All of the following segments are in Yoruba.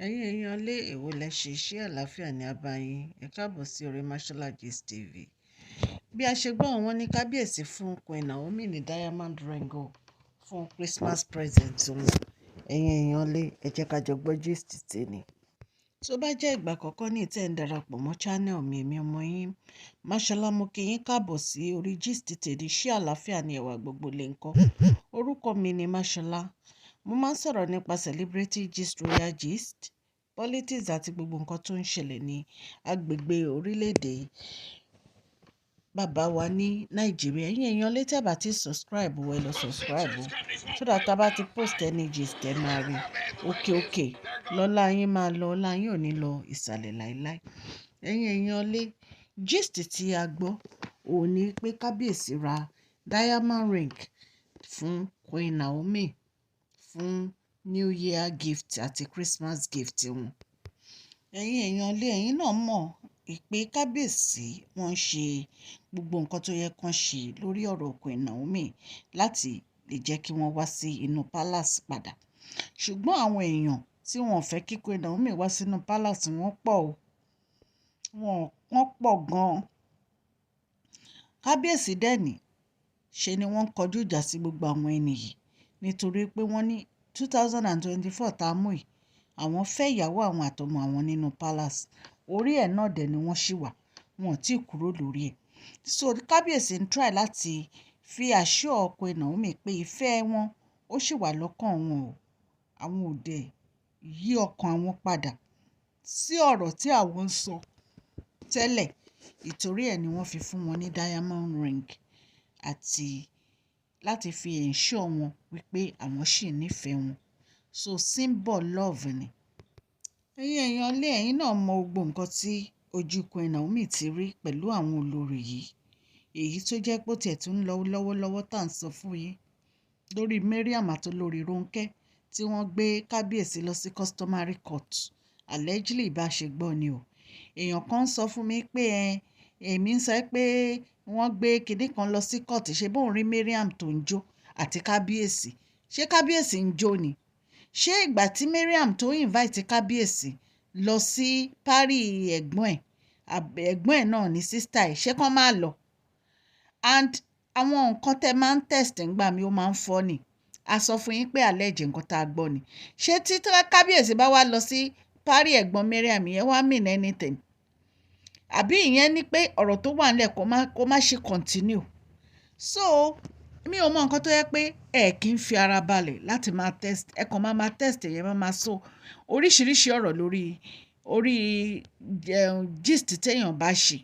Ẹ̀yin èèyàn lé, èwo lẹ ṣe? Ṣé àlàáfíà ní abá yín? Ẹ káàbọ̀ sí orí Mashola Gist TV. Bí a ṣe gbọ́, wọ́n ní kábíyèsí fún Queen Naomi ní diamond ring o fún Christmas present wọn. Ẹ̀yin èèyàn lé, ẹ jẹ́ ká jọ gbọ́ gist tèmi. Tó bá jẹ́ ìgbà àkọ́kọ́ ní tí ẹ̀ ń darapọ̀ mọ́ channel mi, èmi ọmọ yín Mashola, mo kí yín káàbọ̀ sí orí gist tèmi. Ṣé àlàáfíà ní ẹwà gbogbo lè ń kọ́? Orúkọ mi ni Mashola. Mo máa ń sọ̀rọ̀ nípa celebrity gist, royal gist, politics àti gbogbo nǹkan tó ń ṣẹlẹ̀ ní agbègbè orílẹ̀-èdè bàbá wa ní Nàìjíríà. Ẹ̀yin èèyàn lé, tí ẹ bá ti subscribe, ẹ lọ subscribe o, so that tá bá ti post any gist, ẹ máa rí. Òkè òkè lọ́lá yín máa lọ, ọlá yín ò ní lọ ìsàlẹ̀ láíláí. Ẹ̀yin èèyàn lé, gist tí a gbọ́ òun ní pé kábíyèsí ra diamond ring fún Queen Naomi fún New Year gift àti Christmas gift wọn. Ẹ̀yin èèyàn lé, ẹ̀yin náà mọ̀ pé kábíyèsí wọ́n ń ṣe gbogbo nǹkan tó yẹ kán ṣe lórí ọ̀rọ̀ Queen Naomi láti lè jẹ́ kí wọ́n wá sí inú palace padà. Ṣùgbọ́n àwọn èèyàn tí wọ́n fẹ́ kí Queen Naomi wá sínú palace, wọ́n pọ̀ o. Wọ́n pọ̀ gan-an. Kábíyèsí dẹ̀ ní ṣe ni wọ́n ń kọjú ìjà sí gbogbo àwọn ẹni yìí, nítorí pé wọ́n ní 2024 tá a mú yìí, àwọn fẹ́ ìyàwó àwọn àtọmọ àwọn nínú palace. Orí ẹ̀ náà dẹ̀ ni wọ́n ṣì wà, wọn ò tí ì kúrò lórí ẹ̀. So kábíyèsí ń try láti fi assure Queen Naomi pé ìfẹ́ wọn ó sì wà lọ́kàn wọn o. Àwọn ò dẹ̀ yí ọkàn àwọn padà sí ọ̀rọ̀ tí àwọn ń sọ tẹ́lẹ̀. Ìtorí ẹ̀ ni wọ́n fi fún wọn ní diamond ring àti láti fi ensure wọn wípé àwọn ṣì nífẹ̀ẹ́ wọn. So symbol love ni. Ẹ̀yin èèyàn lé, ẹ̀yin náà mọ gbogbo nǹkan tí ojú Queen Naomi ti rí pẹ̀lú àwọn olórí yìí. Èyí tó jẹ́ pé ó tiẹ̀ tún ń lọ lọ́wọ́lọ́wọ́ tá à ń sọ fún yín lórí Mariam àti olórí Ronke tí wọ́n gbé kábíyèsí lọ sí customary court. Allegedly, bá ṣe gbọ́ ni o. Èèyàn kan ń sọ fún mi pé ẹ, èmi ń sọ pé wọ́n gbé kinní kan lọ sí court, ṣé bóun rí Mariam tó ń jó àti kábíyèsí. Ṣé kábíyèsí ń jó ni? Ṣé ìgbà tí Mariam tó invite kábíyèsí lọ sí party ẹ̀gbọ́n ẹ̀, ẹ̀gbọ́n ẹ̀ náà ní sister ẹ̀, ṣé kán máa lọ? And àwọn nǹkan tẹ máa ń test ńgbà mi, ó máa ń funny. A sọ fún yín pé allege, nǹkan tá a gbọ́ ni. Ṣé tí kábíyèsí bá wá lọ sí party ẹ̀gbọ́n Mariam yẹn wá mean anything? Àbí ìyẹn ní pé ọ̀rọ̀ tó wà nílẹ̀ kó má ṣe continue? So mi ò mọ nǹkan tó yẹ pé ẹ kì í fi ara balẹ̀ láti máa test. Ẹ kàn máa máa test, ẹ̀yẹn máa máa sọ oríṣiríṣi ọ̀rọ̀ lórí orí gist téèyàn bá ṣe,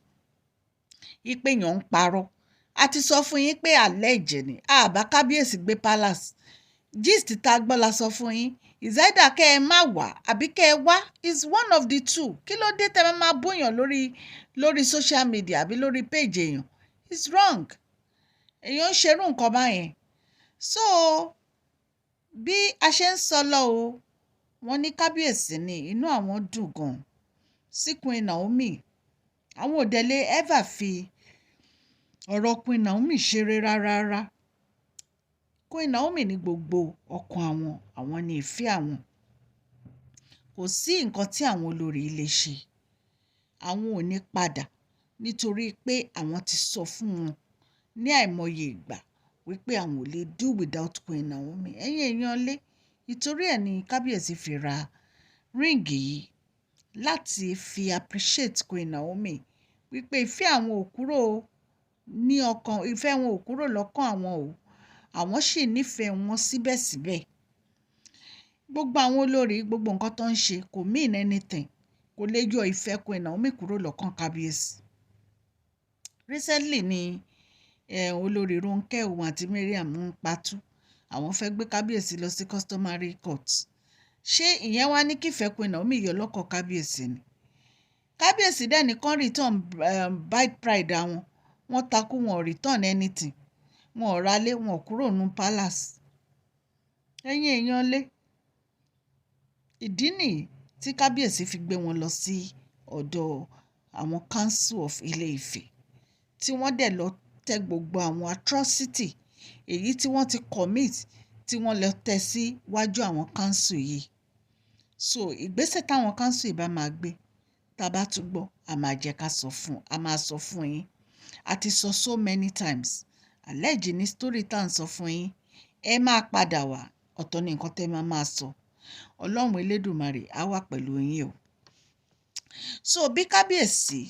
wípé èèyàn ń parọ́. A ti sọ fún yín pé allege ni. Àbá kábíyèsí gbé palace, gist tá a gbọ́ la sọ fún yín. Is either kẹ́ ẹ má wá àbí kẹ́ ẹ wá, is one of the two. Kí ló dé tẹ́ ẹ máa búyàn lórí social media àbí lórí page èèyàn? It's wrong. Èèyàn ń ṣerú nǹkan báyẹn. So bí a ṣe ń sọ lọ o, wọ́n ní kábíyèsí ní inú àwọn dùn gan sí Queen Naomi. Àwọn ò dẹ̀ lè ever fi ọ̀rọ̀ Queen Naomi ṣeré rárá. Queen Naomi ní gbogbo ọkàn àwọn, àwọn ní ìfẹ́ àwọn. Kò sí nǹkan tí àwọn olórí lè ṣe, àwọn ò ní padà, nítorí pé àwọn ti sọ fún wọn ní àìmọye ìgbà wípé àwọn ò lè do without Queen Naomi. Ẹ̀yin èèyàn lé, ìtorí ẹ̀ ní kábíyèsí fi ra ring yìí láti fi appreciate Queen Naomi, wípé ìfẹ́ àwọn ò kúrò ní ọkàn, ìfẹ́ wọn ò kúrò lọ́kàn àwọn o, àwọn sì nífẹ̀ẹ́ wọn síbẹ̀síbẹ̀. Gbogbo àwọn olórí, gbogbo nǹkan tó ń ṣe kò mean anything, kò lè yọ ìfẹ́ Queen Naomi kúrò lọ́kàn kábíyèsí. Recently ni olórí Ronke, òun àti Mariam ń patú, àwọn fẹ́ gbé kábíyèsí lọ sí customary court. Ṣé ìyẹn wá ní kífẹ́ Queen Naomi yọ lọ́kàn kábíyèsí ni? Kábíyèsí dẹ̀ ní kán return bride price àwọn. Wọ́n takú, wọn ò return anything, wọn ò ralé, wọn ò kúrò nínú palace. Ẹ̀yin èèyàn lé, ìdí nìyí tí kábíyèsí fi gbé wọn lọ sí ọ̀dọ̀ àwọn Council of Ilé-Ifẹ̀, tí wọ́n dẹ̀ lọ tẹ gbogbo àwọn atrocity èyí tí wọ́n ti commit, tí wọ́n lọ tẹ̀ síwájú àwọn council yìí. So ìgbésẹ̀ táwọn council yìí bá máa gbé, tá a bá tún gbọ́, a máa jẹ́ ká sọ fún, a máa sọ fún yín. A ti sọ so many times. Allege ní story tá à ń sọ fún yín. Ẹ máa padà wá, ọ̀tọ̀ ni nǹkan tẹ́ máa máa sọ. Ọlọ́run Elédùmarè á wà pẹ̀lú yín o. So bí kábíyèsí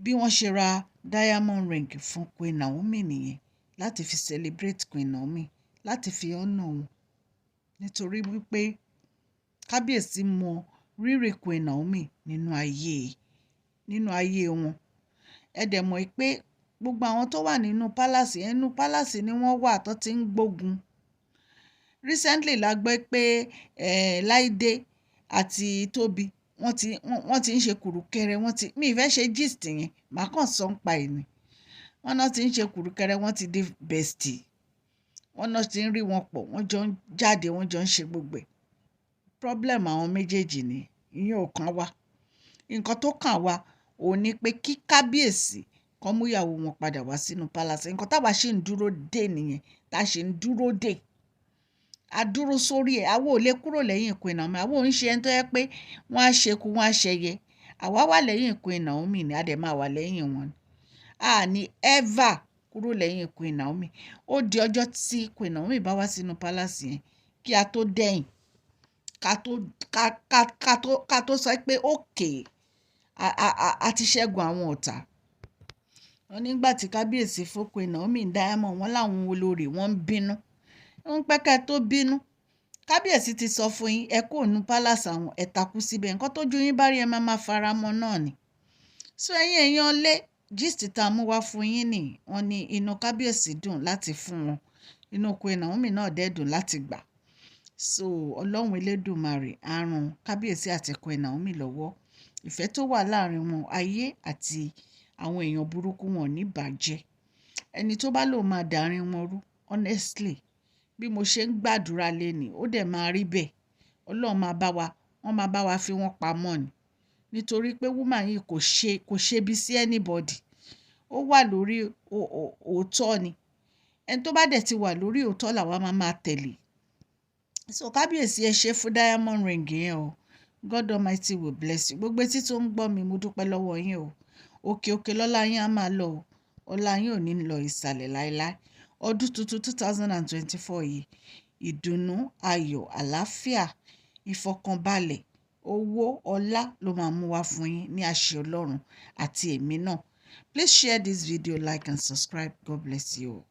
bí wọ́n ṣe ra diamond ring fún Queen Naomi nìyẹn, láti fi celebrate Queen Naomi, láti fi honour wọn. Nítorí wípé kábíyèsí mọ rírì Queen Naomi nínú ayé wọn. Ẹ dẹ̀ mọ̀ pé gbogbo àwọn tó wà nínú palace yẹn, nínú palace ni wọ́n wà tó ti ń gbógun. Recently la gbọ́ pé Láìdé àti Tóbi wọ́n ti ń ṣe kùrùkẹrẹ, wọ́n ti, mi ì fẹ́ ṣe gist yẹn, màá kàn sọ ń pa ẹ̀ ni. Wọ́n náà ti ń ṣe kùrùkẹrẹ, wọ́n ti di bestie. Wọ́n náà ti ń rí wọn pọ̀, wọ́n jọ ń jáde, wọ́n jọ ń ṣe gbogbo ẹ̀. Problem àwọn méjèèjì ni, ìyẹn ò kàn wá. Nǹkan tó kàn wá òun ni pé kí kábíyèsí kó mú ìyàwó wọn padà wá sínú palace. Nǹkan táwa ṣì ń dúró dè nìyẹn, tá a ṣì ń dúró dè. A dúró sórí ẹ̀, àwa ò lè kúrò lẹ́yìn Queen Naomi. Àwa ò ń ṣe ẹni tó jẹ́ pé wọ́n á ṣekú, wọ́n á ṣẹyẹ. Àwa wà lẹ́yìn Queen Naomi ni, a dẹ̀ máa wà lẹ́yìn wọn. A ní ever kúrò lẹ́yìn Queen Naomi. Ó di ọjọ́ tí Queen Naomi bá wá sínú palace yẹn kí a tó dẹ̀yìn, ká tó sọ pé okay, a ti ṣẹ́gun àwọn ọ̀tá. Wọ́n nígbà tí kábíyèsí fún Queen Naomi diamond, wọ́n láwọn olórí wọ́n ń bínú. Ń pẹ́ kẹ́ tó bínú. Kábíyèsí ti sọ fún yín, ẹ kúrò nínú palace àwọn, ẹ takú síbẹ̀. Nǹkan tójú yín bá rí, ẹ máa máa fara mọ́ náà ni. So ẹ̀yin èèyàn lé, gist tá a mú wá fún yín nì. Wọ́n ní inú kábíyèsí dùn láti fún wọn. Inú Queen Naomi náà dẹ̀ dùn láti gbà. So Ọlọ́run Elédùmarè á ran kábíyèsí àti Queen Naomi lọ́wọ́. Ìfẹ́ tó wà láàrin wọn, ayé àti àwọn èèyàn burúkú wọn ò ní bàjẹ́. Ẹni tó bá lòun máa dàrin wọn rú, honestly, bí mo ṣe ń gbàdúrà lénìí, ó dẹ̀ máa rí bẹ́ẹ̀. Ọlọ́run máa bá wa, wọ́n máa bá wa fi wọ́n pamọ́ ni. Nítorí pé woman yìí kò ṣe bí sí anybody. Ó wà lórí òótọ́ ni. Ẹni tó bá dẹ̀ ti wà lórí òótọ́ làwa máa máa tẹ̀lé. So kábíyèsí, ẹ ṣé fún diamond ring yẹn o. God Almighty will bless you. Gbogbo etí tó ń gbọ́ mi, mo dúpẹ́ lọ́wọ́ yín o. Òkè òkè lọ́lá yín á máa lọ o. Ọlá yín ò ní lọ ìsàlẹ̀ láéláé. Ọdún tuntun 2024 yìí, ìdùnnú, ayọ̀, àlàáfíà, ìfọ̀kànbalẹ̀, owó, ọlá ló máa mú wá fún yín ní àṣẹ Ọlọ́run àti èmi náà. Please share this video, like and subscribe. God bless you all.